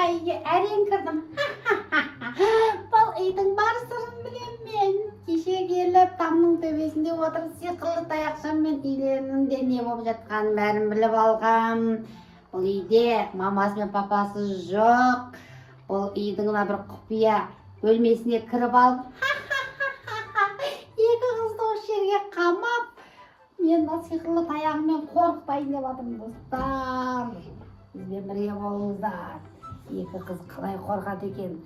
Жаңа үйге әрең кірдім. Бұл үйдің бар сырын білем мен. Кеше келіп тамның төбесінде отырып, сиқырлы таяқшаммен үйлерінің де не болып жатқанын бәрін біліп алғам. Бұл үйде мамасы мен папасы жоқ. Бұл үйдің мына бір құпия бөлмесіне кіріп алып, екі қызды осы жерге қамап, мен мына сиқырлы таяғыммен қорқытайын деп жатырмын. Достар, бізбен бірге болыңыздар. Екі қыз қалай қорқады екен?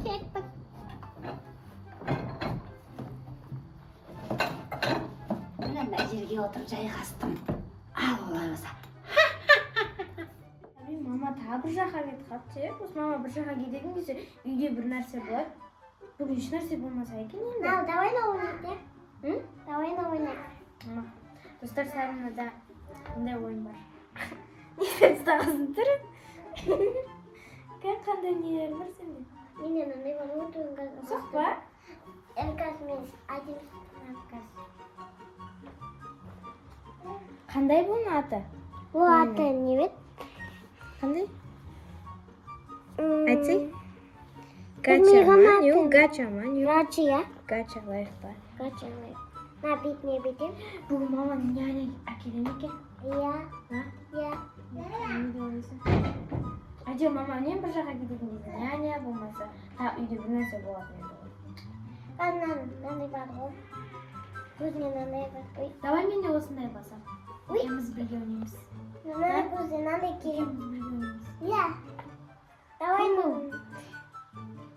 Кеттік. Міне, мына жерге отырып жайғастым. Ал олай болса. Әби, мама тағы бір жаққа кетіп қалыпты ше. Осы мама бір жаққа кететін кезде үйде бір нәрсе болады. Бүгін еш нәрсе болмаса екен енді. Мам, давай на ойнайық, иә? М? Давай на ойнайық. Мама, достар, Сарынада мындай ойын бар. Не ұстағансың түрі? Қандай нелер бар сенде? Менде мынандай бар ғой, бүгін қазір. Ұсақ па? Енді қазір мен әдемі қазір. Қандай бұның аты? Бұл аты не еді? Қандай? Айтсай. Гача ма? Не ол гача ма? Не ол? Гача, иә? Гача лайық па? Гача лайық. Мына бетіне бетем. Бүгін мама няня әкеле ме екен? Иә. А? Иә. Не деп ойлайсың? Әйтеуір мама үнемі бір жаққа кететін кезде няня болмаса, тағы үйде бір нәрсе болатын еді ғой. Мынандай мынандай бар ғой. Көзіне мынандай бар. Ой. Давай мен де осындай басам. Ой. Екеуміз бірге ойнаймыз. Мына көзіне мынандай керек. Екеуміз бірге ойнаймыз. Иә. Давай ну.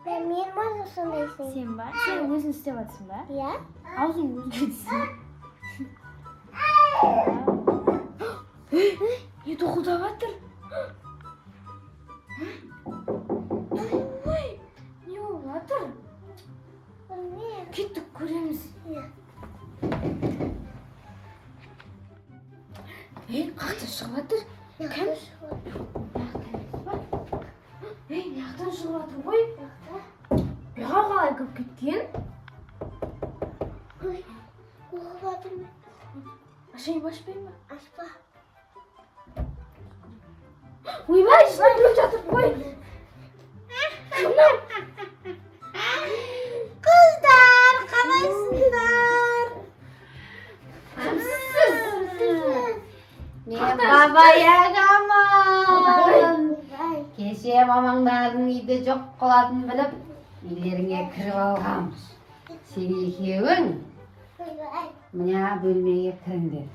Мен ба сондайсың? Сен ба? Сен өзің істеп жатырсың ба? Иә. Аузың өзгертсін. Не тоқылдап жатыр? Ой, не болып жатыр? Білмеймін. Кеттік, көреміз. Иә. Ей, қаяқтан шығып жатыр? Кім? Ей, мына шығып жатыр ғой. Бұға қалай кіріп кеткен? Ой, оқып жатырмын. Ашайын ба, ашпайын ба? Ашпа. Ойбай, ішіне біреу жатыр ғой. Кім? Қыздар, қалайсыңдар? Кімсіз? Мен Баба Ягамын. Ой. Кеше мамаңдардың үйде жоқ болатынын біліп, үйлеріңе кіріп алғанбыз. Сен екеуің Ой. мына бөлмеге кіріңдер.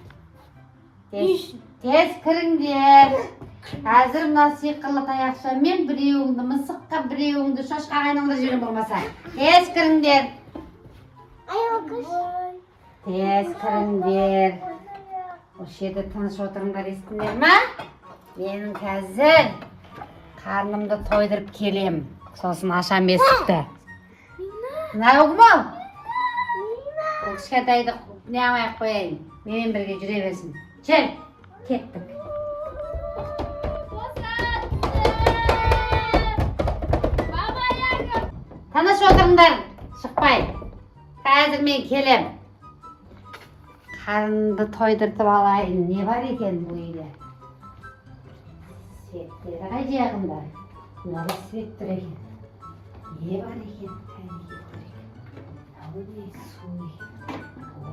Не Тез, үшін? тез кіріңдер. Қазір мына сиқырлы таяқшамен біреуіңді мысыққа, біреуіңді шошқаға айналдырып жіберем болмаса. Тез кіріңдер. Ай, көз. Тез кіріңдер. Осы жерде тыныш отырыңдар, естіңдер ма? Менің қазір қарнымды тойдырып келем. Сосын ашам есікті. Мынау кім ол? Бұл кішкентайды не қылмай ақ қояйын. Менімен бірге жүре берсін. Жүр, кеттік. Тыныш отырыңдар, шықпай. Қазір мен келем. Қарынды тойдыртып алайын. Не бар екен бұл үйде? Светтері қай жағында? Мынада свет тұр екен. Не бар екен? Кәнекей, көрейік. Мынау не, су екен.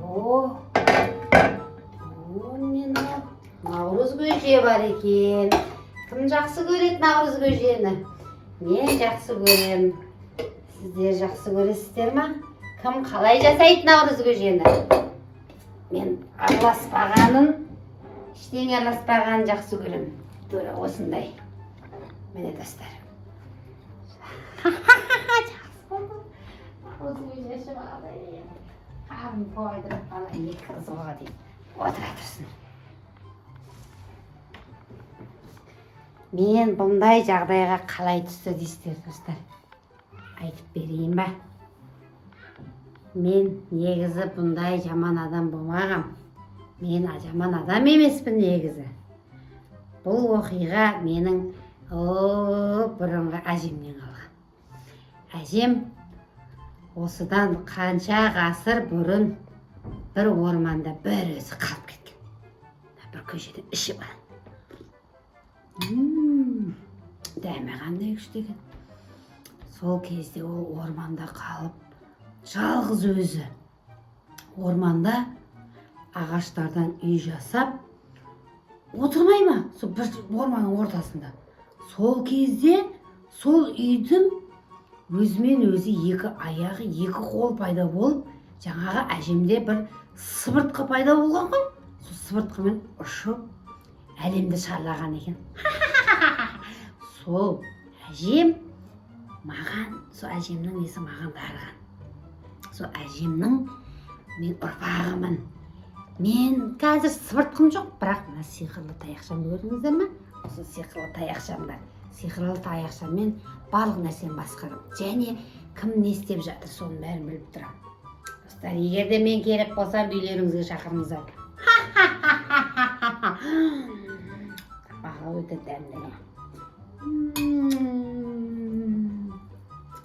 О, о, не мынау? Наурыз көже бар екен. Кім жақсы көреді наурыз көжені? Мен жақсы көрем. Сіздер жақсы көресіздер ма? Кім қалай жасайды наурыз көжені? Мен араласпағанын, ештеңе араласпағанын жақсы көремін. Тура осындай. Міне, достар. Жақсы болды. Наурыз көже ішіп алайын. Қарным тойдырып, ана екі қыз оға дейін отыра тұрсын. Мен бұндай жағдайға қалай түсті дейсіздер, достар? Айтып берейін ба? Мен негізі бұндай жаман адам болмағам. Мен жаман адам емеспін негізі. Бұл оқиға менің бұрынғы әжемнен қалған. Әжем осыдан қанша ғасыр бұрын бір орманда бір өзі қалып кеткен. Бір көшеде ішіп алған. Дәмі қандай күшті екен. Сол кезде ол орманда қалып, жалғыз өзі орманда ағаштардан үй жасап отырмай ма, сол бір орманның ортасында. Сол кезде сол үйдің өзімен өзі екі аяғы, екі қол пайда болып, жаңағы әжемде бір сыбыртқы пайда болған ғой, сол сыбыртқымен ұшып, әлемді шарлаған екен. Сол әжем маған, сол әжемнің несі маған дарыған. Сол әжемнің мен ұрпағымын. Мен қазір сыбыртқым жоқ, бірақ мына сиқырлы таяқшамды көрдіңіздер ме? Осы сиқырлы таяқшам бар. Сиқырлы таяқшаммен барлық нәрсені басқарамын және кім не істеп жатыр, соның бәрін біліп тұрамын. Достар, егер де мен керек болсам, үйлеріңізге шақырыңыздар. Тамағы өте дәмді.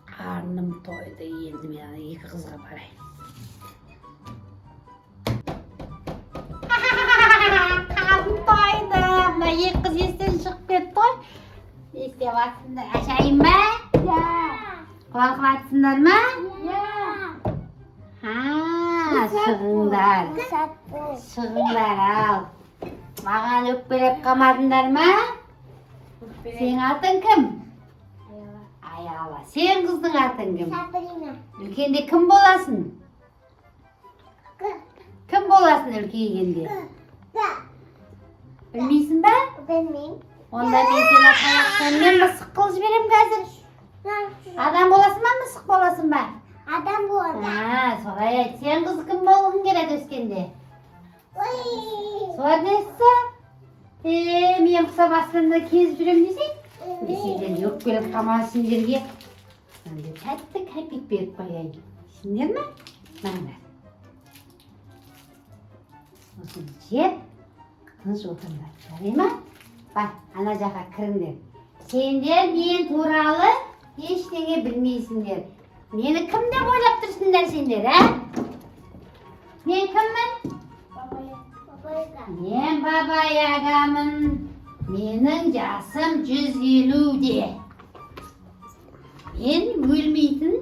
Қарным тойды. Енді мен ана екі қызға барайын. Қарным тойды. Мына екі қыз естен шығып кетті ғой. Не істеп жатсыңдар? Ашайын ба? Иә. Қорқып жатсыңдар ма? Иә. Ha, шығыңдар. Шығыңдар, ал. Маған өкпелеп қалмадыңдар ма? Сенің атың кім? Аяла. Аяла. Сен, қыздың атың кім? Сабрина. Үлкенде кім боласың? Кім боласың үлкейгенде? Білмейсің ба? Білмеймін. Онда мен сені таяқшаммен мысық қылып жіберемін қазір. Адам боласың ба, мысық боласың ба? Адам болады. А, солай айт. Сен, қыз, кім болғың келеді өскенде? Ой. Солай. Е, мен құсап астында кезіп жүремін десең, мен сендерге өкпелеп қалмасын, сендерге мынандай тәтті кәмпит беріп қояйын. Сендер ме? Мына. Осыны жеп, тыныш отырыңдар. Жарай ма? Бар, ана жаққа кіріңдер. Сендер мен туралы ештеңе білмейсіңдер. Мені кім деп ойлап тұрсыңдар сендер, ә? Мен кіммін? Баба. Мен Баба Ягамын. Менің жасым 150-де. Мен өлмейтін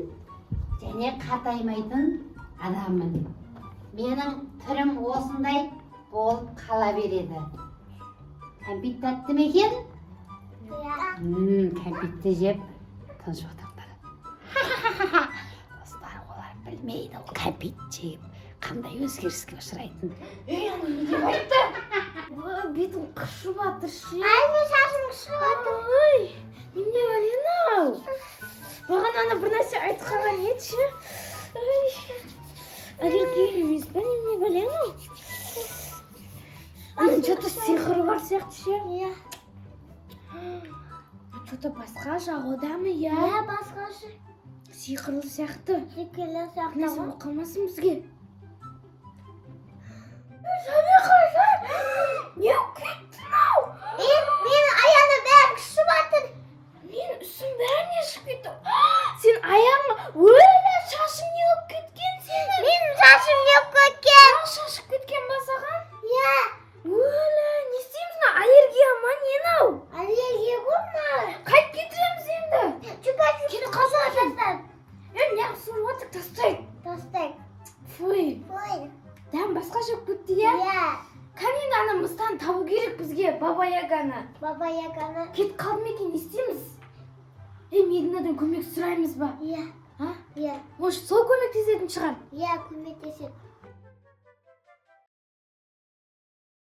және қартаймайтын адаммын. Менің түрім осындай болып қала береді. Кәмпит тәтті ме екен? Иә. Кәмпитті жеп, тыныш отырыңдар. Достар, олар білмейді ол кәмпит жеп қандай өзгеріске ұшырайтынын. Ей, ана не деп айтты? Ой, бетім қышып жатыр ше. Ай, мен шашым қышып жатыр. Ой, немене бар мынау? Бағана ана бір нәрсе айтып қалған еді ше. Ой, аллергия емес па, немене бәле мынау? Аның че-то сиқыры бар сияқты ше. Иә. Че-то басқа жағуда ма, иә? Иә, басқаша. Сиқырлы сияқты. Сиқырлы сияқты Бір нәрсе ғой. болып қалмасын бізге. Жамиқа, не болып кетті мынау? Е, менің аяғым бәрі қышып жатыр. Мен үстім бәріне шығып кетті. Сен аяғың, өлі, шашың не болып кеткен сенің? Менің шашым не болып кеткен? Тағы шашып кеткен ба саған? Иә. Өлі, не істейміз, мына аллергия ма, не мынау? Аллергия ғой мынау. Қайтып кетіреміз енді? Чупа чупс Кетіп қалса екен. тастайық. Е, неғып суырып жатыр, тастайық. Тастайық. Фуй, Ой. дәм басқаша болып кетті, иә? Иә. Кәне, енді ана мыстан табу керек бізге, Баба Яганы. Баба Яганы. Кетіп қалды ма екен, не істейміз? Е, Мединадан көмек сұраймыз ба? Иә. А? Иә. Может, сол көмектесетін шығар. Иә, көмектеседі.